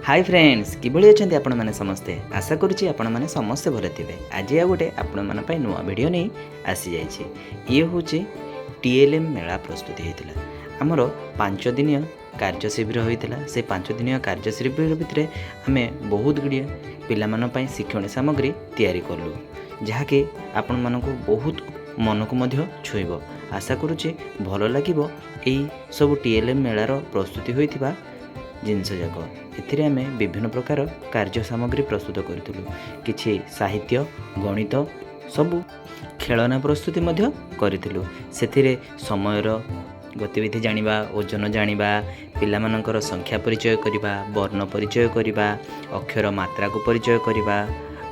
High friends, କିଭଳି ଅଛନ୍ତି ଆପଣମାନେ ସମସ୍ତେ? ଆଶା କରୁଛି ଆପଣମାନେ ସମସ୍ତେ ଭଲ ଥିବେ। ଆଜି ଆଉ ଗୋଟେ ଆପଣମାନଙ୍କ ପାଇଁ ନୂଆ ଭିଡ଼ିଓ ନେଇ ଆସିଯାଇଛି। ଇଏ ହେଉଛି ଟିଏଲ୍ଏମ୍ ମେଳା ପ୍ରସ୍ତୁତି ହୋଇଥିଲା। ଆମର 5 ଦିନିଆ କାର୍ଯ୍ୟ ଶିବିର ହୋଇଥିଲା। ସେ 5 ଦିନିଆ କାର୍ଯ୍ୟ ଶିବିର ଭିତରେ ଆମେ ବହୁତ ଗୁଡ଼ିଏ ପିଲାମାନଙ୍କ ପାଇଁ ଶିକ୍ଷଣୀୟ ସାମଗ୍ରୀ ତିଆରି କଲୁ, ଯାହାକି ଆପଣମାନଙ୍କୁ ବହୁତ ମନକୁ ମଧ୍ୟ ଛୁଇଁବ। ଆଶା କରୁଛି ଭଲ ଲାଗିବ ଏଇ ସବୁ ଟିଏଲ୍ଏମ୍ ମେଳାର ପ୍ରସ୍ତୁତି ହୋଇଥିବା ଜିନିଷ ଯାକ। ଏଥିରେ ଆମେ ବିଭିନ୍ନ ପ୍ରକାର କାର୍ଯ୍ୟ ସାମଗ୍ରୀ ପ୍ରସ୍ତୁତ କରିଥିଲୁ। କିଛି ସାହିତ୍ୟ, ଗଣିତ, ସବୁ ଖେଳନା ପ୍ରସ୍ତୁତି ମଧ୍ୟ କରିଥିଲୁ। ସେଥିରେ ସମୟର ଗତିବିଧି ଜାଣିବା, ଓଜନ ଜାଣିବା, ପିଲାମାନଙ୍କର ସଂଖ୍ୟା ପରିଚୟ କରିବା, ବର୍ଣ୍ଣ ପରିଚୟ କରିବା, ଅକ୍ଷର ମାତ୍ରାକୁ ପରିଚୟ କରିବା,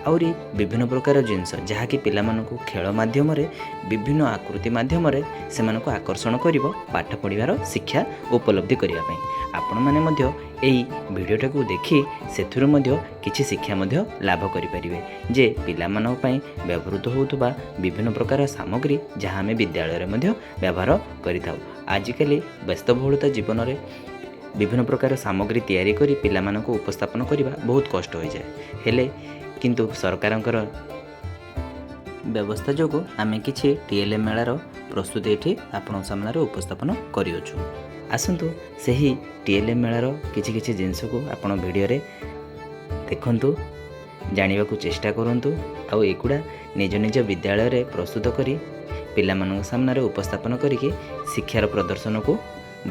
ଆହୁରି ବିଭିନ୍ନ ପ୍ରକାର ଜିନିଷ, ଯାହାକି ପିଲାମାନଙ୍କୁ ଖେଳ ମାଧ୍ୟମରେ, ବିଭିନ୍ନ ଆକୃତି ମାଧ୍ୟମରେ ସେମାନଙ୍କୁ ଆକର୍ଷଣ କରିବ ପାଠ ପଢ଼ିବାର ଶିକ୍ଷା ଉପଲବ୍ଧି କରିବା ପାଇଁ। ଆପଣମାନେ ମଧ୍ୟ ଏହି ଭିଡ଼ିଓଟାକୁ ଦେଖି ସେଥିରୁ ମଧ୍ୟ କିଛି ଶିକ୍ଷା ମଧ୍ୟ ଲାଭ କରିପାରିବେ ଯେ ପିଲାମାନଙ୍କ ପାଇଁ ବ୍ୟବହୃତ ହେଉଥିବା ବିଭିନ୍ନ ପ୍ରକାର ସାମଗ୍ରୀ, ଯାହା ଆମେ ବିଦ୍ୟାଳୟରେ ମଧ୍ୟ ବ୍ୟବହାର କରିଥାଉ। ଆଜିକାଲି ବ୍ୟସ୍ତବହୁଳତା ଜୀବନରେ ବିଭିନ୍ନ ପ୍ରକାର ସାମଗ୍ରୀ ତିଆରି କରି ପିଲାମାନଙ୍କୁ ଉପସ୍ଥାପନ କରିବା ବହୁତ କଷ୍ଟ ହୋଇଯାଏ। ହେଲେ କିନ୍ତୁ ସରକାରଙ୍କର ବ୍ୟବସ୍ଥା ଯୋଗୁଁ ଆମେ କିଛି ଟିଏଲ୍ଏମ୍ ମେଳାର ପ୍ରସ୍ତୁତି ଏଠି ଆପଣଙ୍କ ସାମ୍ନାରେ ଉପସ୍ଥାପନ କରିଅଛୁ। ଆସନ୍ତୁ, ସେହି ଟିଏଲ୍ଏମ୍ ମେଳାର କିଛି କିଛି ଜିନିଷକୁ ଆପଣ ଭିଡ଼ିଓରେ ଦେଖନ୍ତୁ, ଜାଣିବାକୁ ଚେଷ୍ଟା କରନ୍ତୁ ଆଉ ଏଗୁଡ଼ା ନିଜ ନିଜ ବିଦ୍ୟାଳୟରେ ପ୍ରସ୍ତୁତ କରି ପିଲାମାନଙ୍କ ସାମ୍ନାରେ ଉପସ୍ଥାପନ କରିକି ଶିକ୍ଷାର ପ୍ରଦର୍ଶନକୁ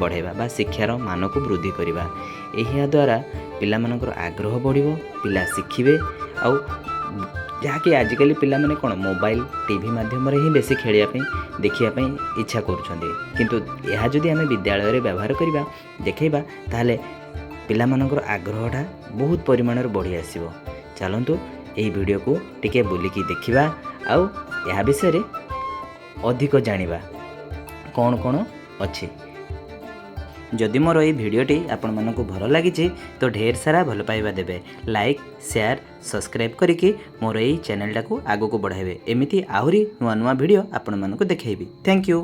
ବଢ଼ାଇବା ବା ଶିକ୍ଷାର ମାନକୁ ବୃଦ୍ଧି କରିବା। ଏହା ଦ୍ୱାରା ପିଲାମାନଙ୍କର ଆଗ୍ରହ ବଢ଼ିବ, ପିଲା ଶିଖିବେ। ଆଉ ଯାହାକି ଆଜିକାଲି ପିଲାମାନେ କ'ଣ ମୋବାଇଲ, ଟିଭି ମାଧ୍ୟମରେ ହିଁ ବେଶୀ ଖେଳିବା ପାଇଁ, ଦେଖିବା ପାଇଁ ଇଚ୍ଛା କରୁଛନ୍ତି। କିନ୍ତୁ ଏହା ଯଦି ଆମେ ବିଦ୍ୟାଳୟରେ ବ୍ୟବହାର କରିବା, ଦେଖାଇବା, ତାହେଲେ ପିଲାମାନଙ୍କର ଆଗ୍ରହଟା ବହୁତ ପରିମାଣରେ ବଢ଼ି ଆସିବ। ଚାଲନ୍ତୁ, ଏହି ଭିଡ଼ିଓକୁ ଟିକେ ବୁଲିକି ଦେଖିବା ଆଉ ଏହା ବିଷୟରେ ଅଧିକ ଜାଣିବା କ'ଣ କ'ଣ ଅଛି। ଯଦି ମୋର ଏଇ ଭିଡ଼ିଓଟି ଆପଣମାନଙ୍କୁ ଭଲ ଲାଗିଛି, ତ ଢେର ସାରା ଭଲ ପାଇବା ଦେବେ। ଲାଇକ୍, ସେୟାର, ସବସ୍କ୍ରାଇବ୍ କରିକି ମୋର ଏଇ ଚ୍ୟାନେଲଟାକୁ ଆଗକୁ ବଢ଼ାଇବେ। ଏମିତି ଆହୁରି ନୂଆ ନୂଆ ଭିଡ଼ିଓ ଆପଣମାନଙ୍କୁ ଦେଖାଇବି। Thank you.